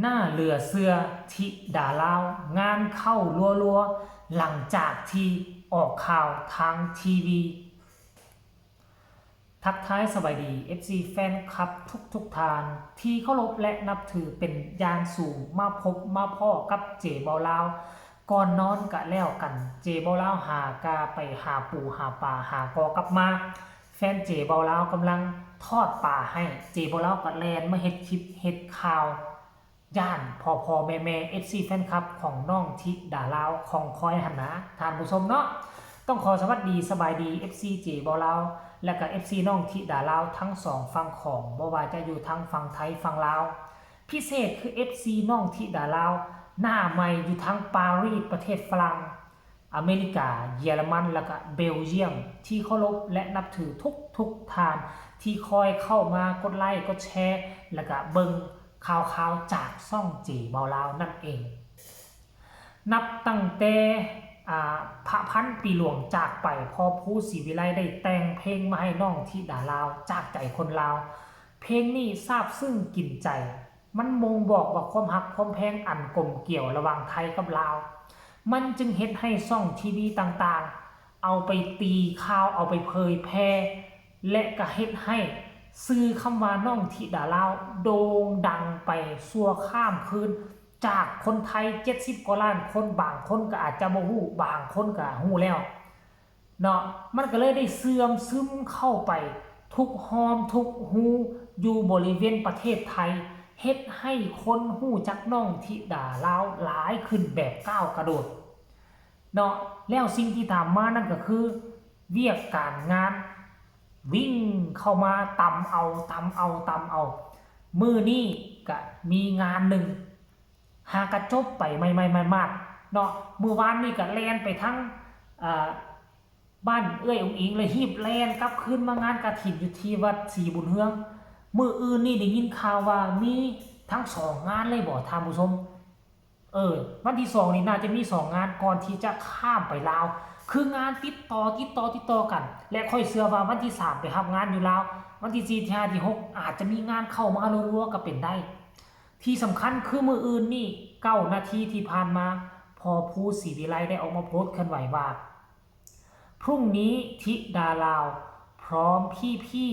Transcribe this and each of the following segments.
ໜ້າເຫຼືອເຊື່ອ ທິດາລາວງານເຂົ້າລັວໆ ຫຼັງຈາກທີ່ອອກຂ່າວທາງທີວີ. ທັກທາຍສະບາຍດີ ເອັຟຊີ ແຟນຄລັບທຸກໆທ່ານທີ່ເຄົາລົບ ແລະ ນັບຖືເປັນຢ່າງສູງ. ມາພົບມາພໍ້ກັບເຈເບົາລາວ ກ່ອນນອນກະແລ້ວກັນ. ເຈເບົາລາວຫາກາໄປຫາປູຫາປາ ຫາກໍກັບມາ. ແຟນເຈເບົາລາວກຳລັງທອດປາໃຫ້ ເຈເບົາລາວກະແລ່ນມາເຮັດຄລິບເຮັດຂ່າວ ຢ້ານພໍ່ໆແມ່ໆ ເອັຟຊີ ແຟນຄລັບຂອງນ້ອງທິດາລາວຂອງຂ້ອຍຫັ້ນນາ ທ່ານຜູ້ຊົມເນາະ. ຕ້ອງຂໍສະຫວັດດີສະບາຍດີ ເອັຟຊີ ເຈເບົາລາວ ແລະ ກະ ເອັຟຊີ ນ້ອງທິດາລາວທັງສອງຝັ່ງຂອງ ບໍ່ວ່າຈະຢູ່ທາງຝັ່ງໄທຝັ່ງລາວ. ພິເສດຄື ເອັຟຊີ ນ້ອງທິດາລາວ ໜ້າໃໝ່ຢູ່ທາງປາຣີ ປະເທດຝຣັ່ງ, ອາເມລິກາ, ເຢຍລະມັນ ແລະ ກະ ເບວຢ້ຽມ ທີ່ເຄົາລົບ ແລະ ນັບຖືທຸກໆທ່ານ ທີ່ຄອຍເຂົ້າມາກົດໄລ້ ກົດແຊ ແລະ ກະເບິ່ງຂ່າວໆຈາກຊ່ອງເຈເບົາລາວນັ້ນເອງ. ນັບຕັ້ງແຕ່ ອາ ພະພັນປີຫຼວງຈາກໄປ ພໍ່ພູ ສີວິໄລ ໄດ້ແຕ່ງເພງມາໃຫ້ນ້ອງທິດາລາວ ຈາກໃຈຄົນລາວ. ເພງນີ້ຊາບຊຶ້ງກິນໃຈ ມັນບົ່ງບອກວ່າຄວາມຮັກຄວາມແພງອັນກົມກຽວລະຫວ່າງໄທກັບລາວ. ມັນຈຶ່ງເຮັດໃຫ້ຊ່ອງທີວີຕ່າງໆ ເອົາໄປຕີຂ່າວ ເອົາໄປເຜີຍແຜ່ ແລະ ກະເຮັດໃຫ້ຊື່ຄຳວ່ານ້ອງທິດາລາວໂດ່ງດັງໄປຊົ່ວຂ້າມຄືນ ຈາກຄົນໄທເຈັດສິບກວ່າລ້ານຄົນ ບາງຄົນກະອາດຈະບໍ່ຮູ້ ບາງຄົນກະຮູ້ແລ້ວເນາະ. ມັນກະເລີຍໄດ້ເຊື່ອມຊຶມເຂົ້າໄປທຸກຮ່ອມທຸກຮູຢູ່ບໍລິເວນປະເທດໄທ ເຮັດໃຫ້ຄົນຮູ້ຈັກນ້ອງທິດາລາວຫຼາຍຂຶ້ນແບບກ້າວກະໂດດເນາະ. ແລ້ວສິ່ງທີ່ຕາມມານັ້ນກະຄື ວຽກການງານວິ່ງເຂົ້າມາຕຳເອົາ ຕຳເອົາ ຕຳເອົາ. ມື້ນີ້ກະມີງານໜຶ່ງ ຫາກະຈົບໄປໃໝ່ໆມາດໆເນາະ. ມື້ວານນີ້ກະແລ່ນໄປທາງ ອາ ບ້ານເອື້ອຍອຸງອິງ ແລ້ວຮີບແລ່ນກັບຄືນມາງານກະຖິນຢູ່ທີ່ວັດສີບຸນເຮືອງ. ມື້ອື່ນນີ້ໄດ້ຍິນຂ່າວວ່າມີທັງສອງງານເລີຍບໍທ່ານຜູ້ຊົມ? ເອີ ວັນທີສອງນີ້ໜ້າຈະມີສອງງານ ກ່ອນທີ່ຈະຂ້າມໄປລາວ ຄືງານຕິດຕໍ່ ຕິດຕໍ່ ຕິດຕໍ່ກັນ ແລະ ຂ້ອຍເຊື່ອວ່າວັນທີສາມໄປຮັບງານຢູ່ລາວ ວັນທີສີ່ ທີຫ້າ ທີຫົກ ອາດຈະມີງານເຂົ້າມາລັວໆກະເປັນໄດ້. ທີ່ສຳຄັນຄືມື້ອື່ນນີ້ ເກົ້ານາທີທີ່ຜ່ານມາ ພໍ່ພູ ສີວິໄລ ໄດ້ອອກມາໂພສເຄື່ອນໄຫວວ່າ ພລຸ່ງນີ້ທິດາລາວພ້ອມພີ່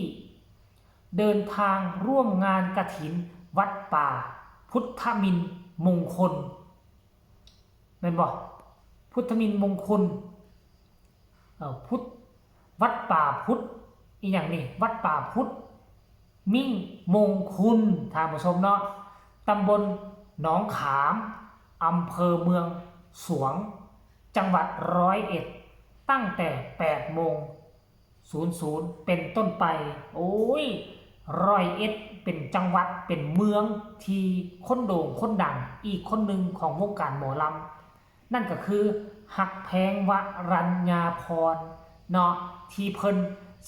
ໆເດີນທາງຮ່ວມງານກະຖິນວັດປ່າພຸດທະມິນມົງຄຸນ ແມ່ນບໍ່? ພຸດທະມິນມົງຄຸນ ເອີ ພຸດ ວັດປ່າພຸດ ອີ່ຫຍັງນີ້ ວັດປ່າພຸດມິ່ງມົງຄຸນ ທ່ານຜູ້ຊົມເນາະ, ຕຳບົນໜອງຂາມ ອຳເພີເມືອງສວງ ຈັງຫວັດຮ້ອຍເອັດ ຕັ້ງແຕ່ແປດໂມງສູນສູນເປັນຕົ້ນໄປ. ໂອ້ຍ ຮ້ອຍເອັດເປັນຈັງຫວັດ ເປັນເມືອງທີ່ຄົນໂດ່ງຄົນດັງອີກຄົນໜຶ່ງຂອງວົງການໝໍລຳ ນັ້ນກໍຄື ຮັກແພງ ວະລັນຍາພອນ ເນາະ ທີ່ເພິ່ນ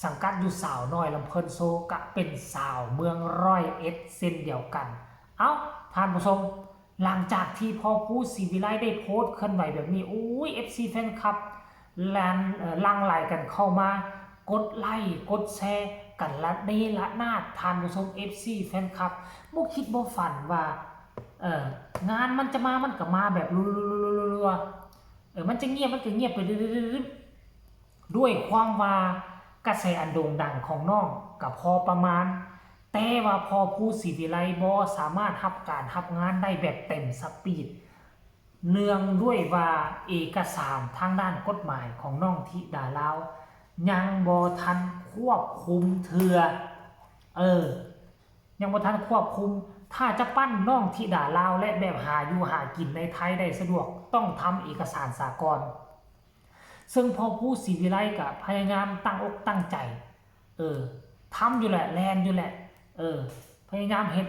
ສັງກັດຢູ່ສາວນ້ອຍລຳເພີນໂຊ ກະເປັນສາວເມືອງຮ້ອຍເອັດເຊັ່ນດຽວກັນ. ເອົ້າ ທ່ານຜູ້ຊົມ ຫຼັງຈາກທີ່ພໍ່ພູ ສີວິໄລ ໄດ້ໂພສເຄື່ອນໄຫວແບບນີ້ ໂອ້ຍ ເອັຟຊີ ແຟນຄລັບ ແລ່ນ ເອີ ຫຼັ່ງໄຫຼກັນເຂົ້າມາ ກົດໄລ້ ກົດແຊກັນລະເນລະນາດ ທ່ານຜູ້ຊົມ ເອັຟຊີ ແຟນຄລັບ ບໍ່ຄິດບໍ່ຝັນວ່າ ເອີ ງານມັນຈະມາ ມັນກະມາແບບ ເອີ ມັນຈະງຽບ ມັນກະງຽບໄປເລື້ອຍໆ ດ້ວຍຄວາມວ່າກະແສອັນໂດ່ງດັງຂອງນ້ອງກະພໍປະມານ ແຕ່ວ່າພໍ່ພູ ສີວິໄລ ບໍ່ສາມາດຮັບການຮັບງານໄດ້ແບບເຕັມສະປີດ ເນື່ອງດ້ວຍວ່າເອກະສານທາງດ້ານກົດໝາຍຂອງນ້ອງທິດາລາວ ຍັງບໍ່ທັນຄວບຄຸມເທື່ອ ເອີ ຍັງບໍ່ທັນຄວບຄຸມ. ຖ້າຈະປັ້ນນ້ອງທິດາລາວ ແລະ ແບບຫາຢູ່ຫາກິນໃນໄທໄດ້ສະດວກ ຕ້ອງທຳເອກະສານສາກອນ. ເຊິ່ງພໍ່ພູ ສີວິໄລ ກະພະຍາຍາມຕັ້ງອົກຕັ້ງໃຈ ເອີ ທຳຢູ່ແຫຼະ ແລ່ນຢູ່ແຫຼະ ເອີ ພະຍາຍາມເຮັດ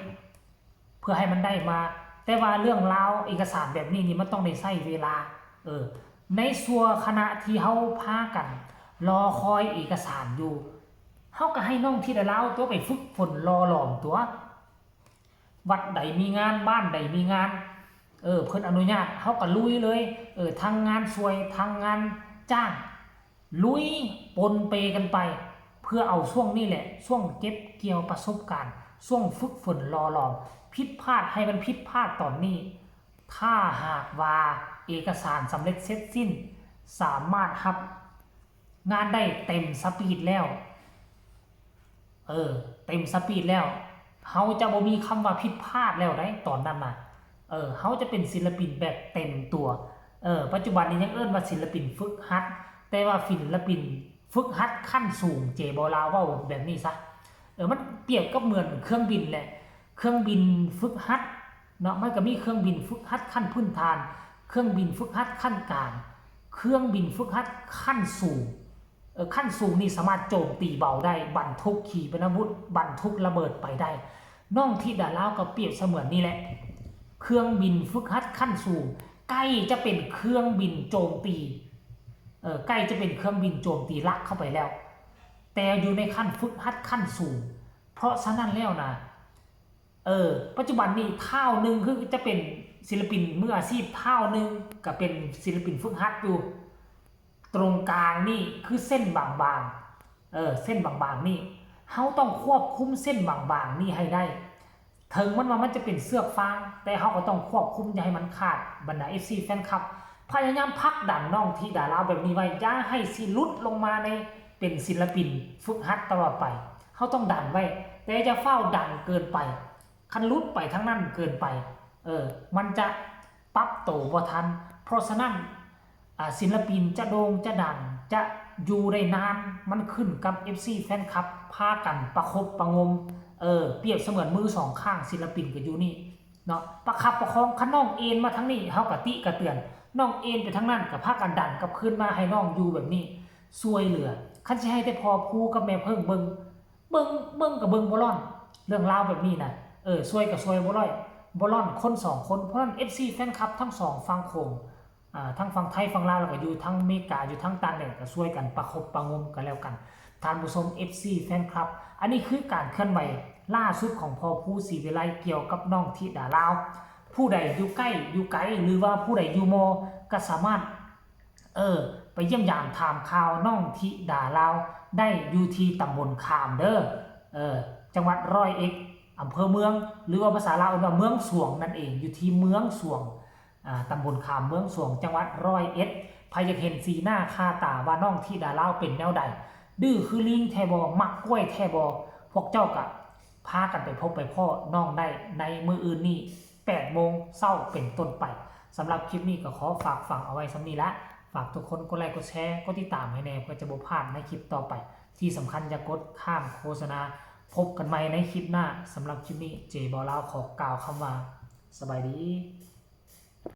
ເພື່ອໃຫ້ມັນໄດ້ມາ ແຕ່ວ່າເລື່ອງລາວເອກະສານແບບນີ້ນີ້ ມັນຕ້ອງໄດ້ໃຊ້ເວລາ ເອີ ໃນຊົ່ວຂະນະທີ່ເຮົາພາກັນລໍຄອຍເອກະສານຢູ່ ເຮົາກະໃຫ້ນ້ອງທິດາລາວຕົວະ ໄປຝຶກຝົນຫຼໍ່ຫຼອມຕົວະ ວັດໃດມີງານ ບ້ານໃດມີງານ ເອີ ເພິ່ນອະນຸຍາດ ເຮົາກະລຸຍເລີຍ ເອີ ທັງງານຊ່ວຍ ທັງງານຈ້າງ ລຸຍປົນເປກັນໄປ ເພື່ອເອົາຊ່ວງນີ້ແຫຼະ ຊ່ວງເກັບກ່ຽວປະສົບການ ຊ່ວງຝຶກຝົນຫຼໍ່ຫຼອມ, ຜິດພາດໃຫ້ມັນຜິດພາດຕອນນີ້. ຖ້າຫາກວ່າເອກະສານສຳເລັດເສັດສິ້ນ, ສາມາດຮັບງານໄດ້ເຕັມສະປີດແລ້ວ, ເອີ ເຕັມສະປີດແລ້ວ, ເຮົາຈະບໍ່ມີຄຳວ່າຜິດພາດແລ້ວໃດ໋ຕອນນັ້ນນະ. ເອີ ເຮົາຈະເປັນສິນລະປິນແບບເຕັມຕົວ. ເອີ ປັດຈຸບັນນີ້ຍັງເອີ້ນວ່າສິນລະປິນຝຶກຫັດ, ແຕ່ວ່າສິນລະປິນຝຶກຫັດຂັ້ນສູງ, ເຈບໍລາວເວົ້າແບບນີ້ຊະ. ເອີ ມັນປຽບກັບເໝືອນເຄື່ອງບິນແຫຼະ, ເຄື່ອງບິນຝຶກຫັດເນາະ, ມັນກໍມີເຄື່ອງບິນຝຶກຫັດຂັ້ນພື້ນຖານ, ເຄື່ອງບິນຝຶກຫັດຂັ້ນກາງ, ເຄື່ອງບິນຝຶກຫັດຂັ້ນສູງ. ເອີ ຂັ້ນສູງນີ້ສາມາດໂຈມຕີເບົາໄດ້, ບັນທຸກຂີປະນາວຸດ, ບັນທຸກລະເບີດໄປໄດ້. ນ້ອງທິດາລາວກໍປຽບສະເໝືອນນີ້ແຫຼະ, ເຄື່ອງບິນຝຶກຫັດຂັ້ນສູງ ໃກ້ຈະເປັນເຄື່ອງບິນໂຈມຕີ, ເອີ ໃກ້ຈະເປັນເຄື່ອງບິນໂຈມຕີຫຼັກເຂົ້າໄປແລ້ວ, ແຕ່ຢູ່ໃນຂັ້ນຝຶກຫັດຂັ້ນສູງ. ເພາະສະນັ້ນແລ້ວນະ, ເອີ ປັດຈຸບັນນີ້ທ້າວໜຶ່ງຄືຈະເປັນສິນລະປິນມືອາຊີບ, ທ້າວໜຶ່ງກໍເປັນສິນລະປິນຝຶກຫັດຢູ່. ຕົງກາງນີ້ຄືເສັ້ນບາງໆ, ເອີ ເສັ້ນບາງໆນີ້, ເຮົາຕ້ອງຄວບຄຸມເສັ້ນບາງໆນີ້ໃຫ້ໄດ້. ເຖິງແມ່ນວ່າມັນຈະເປັນເຊືອກຟາງ, ແຕ່ເຮົາກໍຕ້ອງຄວບຄຸມຢ່າໃຫ້ມັນຂາດ. ບັນດາເອັຟຊີແຟນຄລັບ, ພະຍາຍາມຜັກດັນນ້ອງທິດາລາວແບບນີ້ໄວ້, ຢ່າໃຫ້ຊິຫຼຸດລົງມາໃນເປັນສິນລະປິນຝຶກຫັດຕະຫຼອດໄປ. ເຮົາຕ້ອງດັນໄວ້, ແຕ່ຢ່າຟ້າວດັນເກີນໄປ. ຄັນຫຼຸດໄປທາງນັ້ນເກີນໄປ, ເອີ ມັນຈະປັບໂຕບໍ່ທັນ. ເພາະສະນັ້ນ, ອາ, ສິນລະປິນຈະໂດ່ງຈະດັງ, ຈະຢູ່ໄດ້ນານ, ມັນຂຶ້ນກັບເອັຟຊີແຟນຄລັບພາກັນປະຄົບປະງົມ. ເອີ ປຽບສະເໝືອນມືສອງຂ້າງ, ສິນລະປິນກໍຢູ່ນີ້ເນາະ, ປະຄັບປະຄອງ. ຄັນນ້ອງເອນມາທາງນີ້, ເຮົາກໍຕິກະເຕືອນ, ນ້ອງເອນໄປທາງນັ້ນ, ກໍພາກັນດັນກັບຄືນມາໃຫ້ນ້ອງຢູ່ແບບນີ້, ຊ່ວຍເຫຼືອ. ຄັນຊິໃຫ້ແຕ່ພໍ່ພູກັບແມ່ເພິ່ງເບິ່ງ, ເບິ່ງ, ເບິ່ງກໍເບິ່ງບໍ່ລ້ອນ, ເລື່ອງລາວແບບນີ້ນະ, ເອີ ຊ່ວຍກໍຊ່ວຍບໍ່ລ້ອຍ, ບໍ່ລ້ອນ, ຄົນສອງຄົນ. ເພາະນັ້ນ ເອັຟຊີແຟນຄລັບທັງສອງຝັ່ງໂຂງ, ອາ, ທັງຝັ່ງໄທຝັ່ງລາວ, ແລ້ວກໍຢູ່ທາງເມກາ, ຢູ່ທາງຕ່າງແດນ, ກໍຊ່ວຍກັນປະຄົບປະງົມກັນແລ້ວກັນ. ທ່ານຜູ້ຊົມ ເອັຟຊີແຟນຄລັບ, ອັນນີ້ຄືການເຄື່ອນໄຫວລ່າສຸດຂອງພໍ່ພູ ສີວິໄລ ກ່ຽວກັບນ້ອງທິດາລາວ. ຜູ້ໃດຢູ່ໃກ້ຢູ່ໄກ ຫຼືວ່າຜູ້ໃດຢູ່ມໍ ກໍສາມາດ ເອີ ໄປຢ້ຽມຢາມຖາມຂ່າວນ້ອງທິດາລາວໄດ້ຢູ່ທີ່ຕຳບົນຂາມເດີ, ເອີ ຈັງຫວັດຮ້ອຍເອັດ, ອຳເພີເມືອງ ຫຼືວ່າພາສາລາວເອີ້ນວ່າເມືອງສວງນັ້ນເອງ, ຢູ່ທີ່ເມືອງສວງ, ອາ, ຕຳບົນຂາມ ເມືອງສວງ ຈັງຫວັດຮ້ອຍເອັດ. ໃຜຢາກເຫັນສີໜ້າຄ່າຕາວ່ານ້ອງທິດາລາວເປັນແນວໃດ, ດື້ຄືລີງແທ້ບໍ່, ມັກກ້ວຍແທ້ບໍ່, ພວກເຈົ້າກະພາກັນໄປພົບໄປພໍ້ນ້ອງໄດ້ໃນມື້ອື່ນນີ້ ແປດໂມງເຊົ້າເປັນຕົ້ນໄປ. ສຳລັບຄລິບນີ້ກໍຂໍຝາກຝັງເອົາໄວ້ສ່ຳນີ້ລະ. ຝາກທຸກຄົນກົດໄລກົດແຊ ກົດຕິດຕາມໃຫ້ແດ່ ເພື່ອຈະບໍ່ພາດໃນຄລິບຕໍ່ໄປ. ທີ່ສຳຄັນຢ່າກົດຂ້າມໂຄສະນາ. ພົບກັນໃໝ່ໃນຄລິບໜ້າ. ສຳລັບຄລິບນີ້ ເຈບໍລາວ ຂໍກ່າວຄຳວ່າ ສະບາຍດີ.